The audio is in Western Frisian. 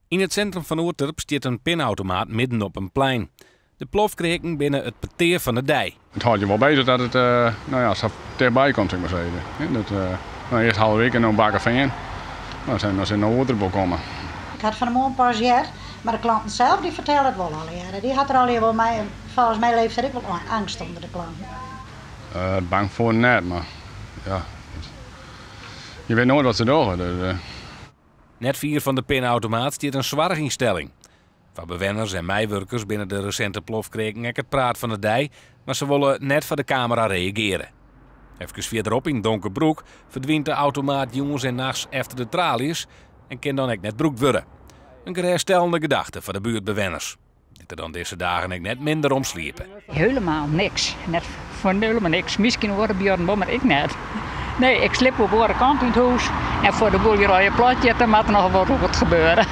Yn it sintrum fan Oerterp stiet in pinautomaat midden op in plein. De plofkreaken binne it petear fan de dei. It hâldt je wol bezich dat it no ja, sa tichtby komt, sil ik mar sizze. Dat, no, earst Haulerwyk en no Bakkefean. No, dan sil no Oerterp wol komme. Ik ha it fan 'e moarn pas heard, mar de klanten sels dy fertelle it wol allegearre. Dy hat der allegear wol mei, folgens my leeft der ek wol eangst ûnder de klanten. Bang foar net, mar ja, je wit noait wat se dogge. Dus. Net fier fan de pinautomaat stiet in soarchynstelling. Foar bewenners en meiwurkers binne de resinte plofkreaken ek it praat fan de dei, mar se wolle net foar de kamera reagearje. Efkes fierderop yn Donkerbroek ferdwynt de automaat jûns en nachts efter de tralies en kin dan ek net brûkt wurde. In gerêststellende gedachte foar de buertbewenners, dy't der dan dizze dagen ek net minder om sliepe. Helemaal niks. Net foar helemaal niks. Miskien oare buorren wol, mar ik net. Nee, ik sliep op oare kant yn it hûs. En foar de boel hjir al je plat jitte, moat der noch wol wat gebeuren.